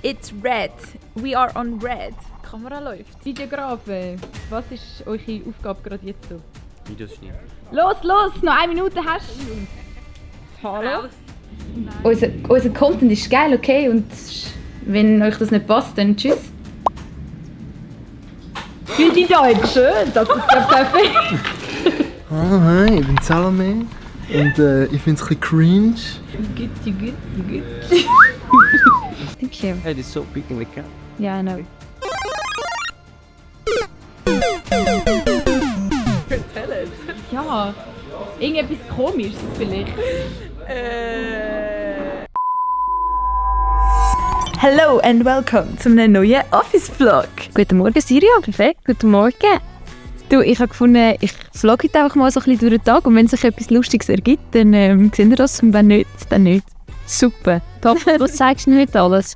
It's red. We are on red. Die Kamera läuft. Videografen, was ist eure Aufgabe gerade jetzt so? Videos schneiden. Los, noch 1 Minute hast du. Hallo? Unser Content ist geil, okay? Und wenn euch das nicht passt, dann tschüss. Für die Deutschen, das ist ja perfekt. Hallo, hi, ich bin Salome und ich finde es ein bisschen cringe. Gut. Thank you. Hey, this is so big in the camera. Ja, I know. Ja, irgendetwas Komisches vielleicht. Hello and welcome zu einem neuen Office-Vlog. Guten Morgen, Sirio. Perfekt. Guten Morgen. Du, ich habe gefunden, ich vlogge jetzt einfach mal so ein bisschen durch den Tag und wenn sich etwas Lustiges ergibt, dann seht ihr das und wenn nicht, dann nicht. Super. Top. Was zeigst du nicht alles?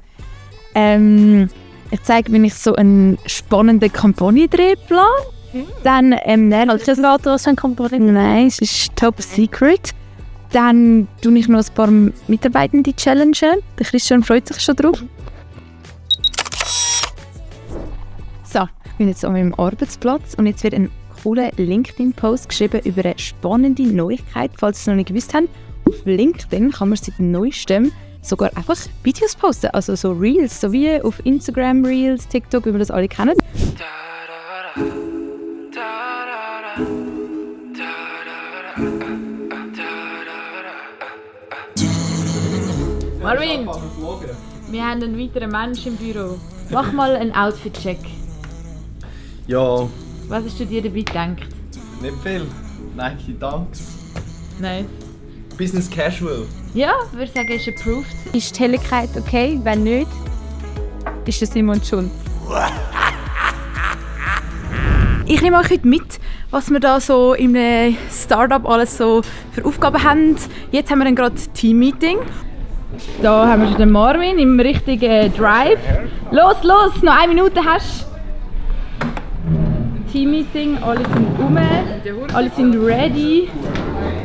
Ich zeige, wenn ich so einen spannenden Kampagnendreh plane. Dann kannst du das was für eine Kampagne? Nein, es ist Top Secret. Dann tue ich noch ein paar Mitarbeitende challengen. Der Christian freut sich schon drauf. So, ich bin jetzt an meinem Arbeitsplatz und jetzt wird ein cooler LinkedIn-Post geschrieben über eine spannende Neuigkeit. Falls ihr es noch nicht gewusst habt, auf LinkedIn kann man seit neuestem sogar einfach Videos posten, also so Reels, so wie auf Instagram Reels, TikTok, wie wir das alle kennen. Marvin, wir haben einen weiteren Menschen im Büro. Mach mal einen Outfit-Check. Ja, Was hast du dir dabei gedacht? nicht viel. Nike Dunks. Nein. Business Casual. Ja, ich würde sagen, ist approved. Ist die Helligkeit okay? Wenn nicht, ist der Simon schuld. Ich nehme euch heute mit, was wir da so im Startup alles so für Aufgaben haben. Jetzt haben wir dann gerade Team-Meeting. Da haben wir schon den Marvin im richtigen Drive. Los, noch 1 Minute hast du. Team-Meeting, alle sind rum, alle sind ready.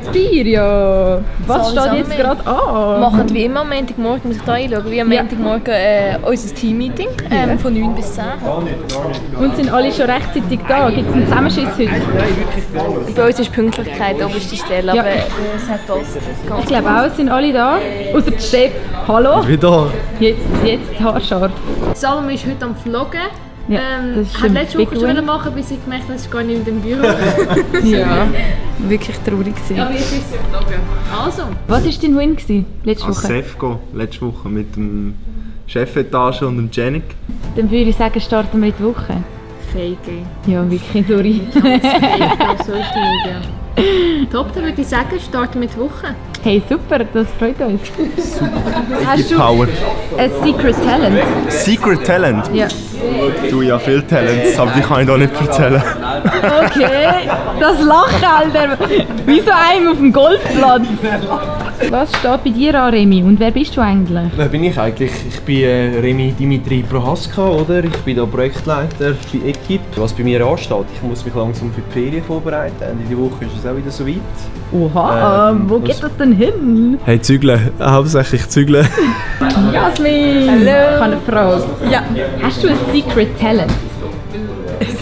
Spirio, was steht jetzt gerade an? Machen wie immer am Montagmorgen, muss ich da einschauen, wie am Montagmorgen unser Team-Meeting von 9 bis 10. Und sind alle schon rechtzeitig da? Gibt es einen Zusammenschiss heute? Bei uns ist Pünktlichkeit oberste Stelle, Ja. aber es hat das Ich glaube auch, es sind alle da. Außer der Chef. Hallo? Wieder. Jetzt haarscharf. Salome ist heute am Vloggen. Ja, das ist Hat ein letzte big Woche schon win. wollen machen, bis ich gemerkt habe, es ist gar nicht in dem Büro. Ja, wirklich traurig gewesen. Aber jetzt ist es Vloggen. Also, Was war dein Win gewesen, letzte Als Woche? Sefco letzte Woche mit dem Chefetage und dem Janik. Dann würde ich sagen, starten wir in die Woche. Fake. Ja, wirklich, sorry. Fake auf Social Media. Top, dann würde ich sagen, starten wir die Woche. Hey, super, das freut uns. Hast du Power. ein Secret Talent? Secret Talent. Ja. Du, ja viel Talents, aber die kann ich da nicht erzählen. Okay, das Lachen, Alter. Wie so einem auf dem Golfplatz. Was steht bei dir an, Remy? Und wer bist du eigentlich? Wer bin ich eigentlich? Ich bin Remy Dimitri Prohaska, oder? Ich bin da Projektleiter bei Equipe. Was bei mir ansteht, ich muss mich langsam für die Ferien vorbereiten. Ende der Woche ist es auch wieder soweit. Oha, wo geht das denn hin? Hey, zügeln. Hauptsächlich zügeln. Jasmin! Hallo! Ich habe eine Frage. Ja. Hast du ein Secret Talent?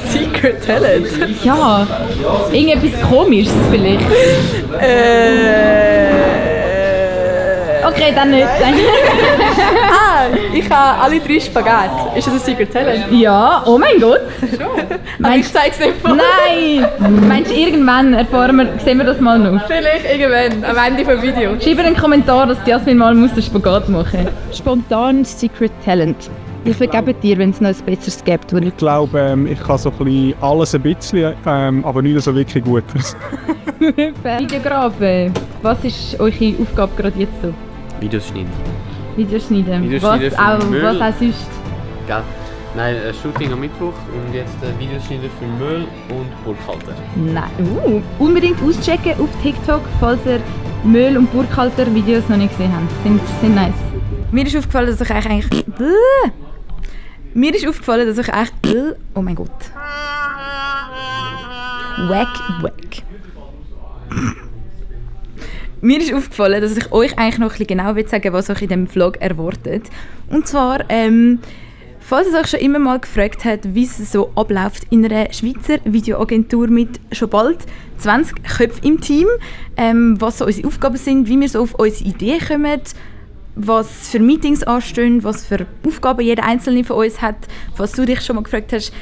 Secret Talent? Ja. Irgendetwas Komisches vielleicht? Okay, dann nicht. Ich habe alle 3 Spagat. Ist das ein Secret Talent? Ja, oh mein Gott. Aber ich zeige es nicht vor. Nein! Meinst du, irgendwann sehen wir das mal noch? Vielleicht irgendwann, am Ende des Videos. Schreib einen Kommentar, dass Jasmin mal den Spagat machen muss. Spontan Secret Talent. Ich vergebe dir, wenn es noch ein besseres gibt. Ich glaube, ich kann so ein bisschen alles ein bisschen, aber nicht so wirklich gut. Videografen, was ist eure Aufgabe gerade jetzt so? Videos schneiden. Videos schneiden. Videos Was schneiden für auch Müll. sonst? Gell? Nein, Shooting am Mittwoch und jetzt Videos schneiden für Müll und Burghalter. Nein. Unbedingt auschecken auf TikTok, falls ihr Müll- und Burghalter-Videos noch nicht gesehen habt. Sind nice. Mir ist aufgefallen, dass ich eigentlich... Oh mein Gott. Wack. Mir ist aufgefallen, dass ich euch eigentlich noch ein bisschen genau sagen will, was euch in diesem Vlog erwartet. Und zwar, falls es euch schon immer mal gefragt hat, wie es so abläuft in einer Schweizer Videoagentur mit schon bald 20 Köpfen im Team, was so unsere Aufgaben sind, wie wir so auf unsere Ideen kommen, was für Meetings anstehen, was für Aufgaben jeder Einzelne von uns hat, falls du dich schon mal gefragt hast,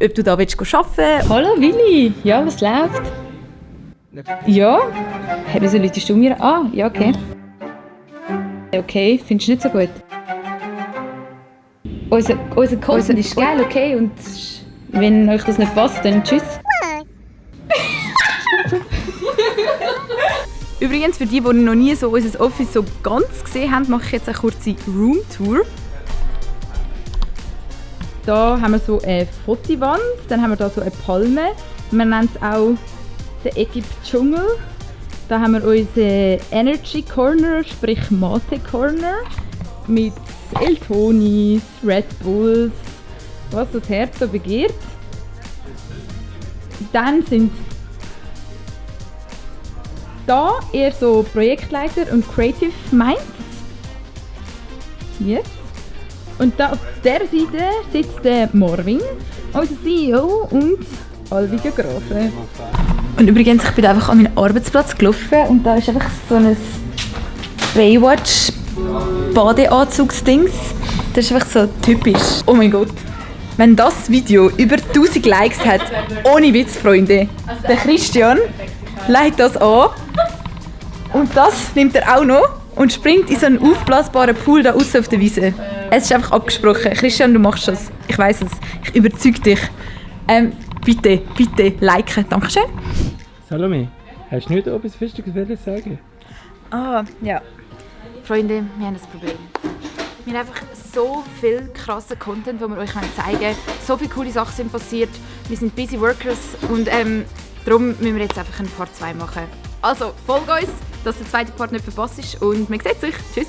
ob du da arbeiten willst. Hallo Willi, ja, was läuft? Ja? Hey, wieso läutest du mir? Ah, ja, okay. Okay, findest du nicht so gut? Unser Content ist geil, okay, und wenn euch das nicht passt, dann tschüss. Übrigens, für die noch nie so unser Office so ganz gesehen haben, mache ich jetzt eine kurze Roomtour. Da haben wir so eine Fotowand, dann haben wir da so eine Palme. Wir nennen es auch den Egypt-Dschungel. Da haben wir unseren Energy Corner, sprich Mate Corner, mit Eltonis, Red Bulls, was das Herz so begehrt. Dann sind da eher so Projektleiter und Creative Minds. Yes. Und da auf der Seite sitzt der Marvin, unser CEO, und Alviga Grafe. Und übrigens, ich bin einfach an meinen Arbeitsplatz gelaufen und da ist einfach so ein Baywatch Badeanzugsdings. Das ist einfach so typisch. Oh mein Gott. Wenn das Video über 1000 Likes hat, ohne Witz, Freunde, der Christian legt das an und das nimmt er auch noch und springt in so einen aufblasbaren Pool da außen auf der Wiese. Es ist einfach abgesprochen. Christian, du machst das. Ich weiss es. Ich überzeuge dich. Bitte, bitte liken. Dankeschön. Salome, hast du nicht etwas Wichtiges sagen? Ah, ja. Freunde, wir haben ein Problem. Wir haben einfach so viel krassen Content, den wir euch zeigen wollen. So viele coole Sachen sind passiert. Wir sind busy workers und darum müssen wir jetzt einfach ein Part 2 machen. Also, folgt uns, dass der zweite Part nicht verpasst ist und man sieht sich. Tschüss!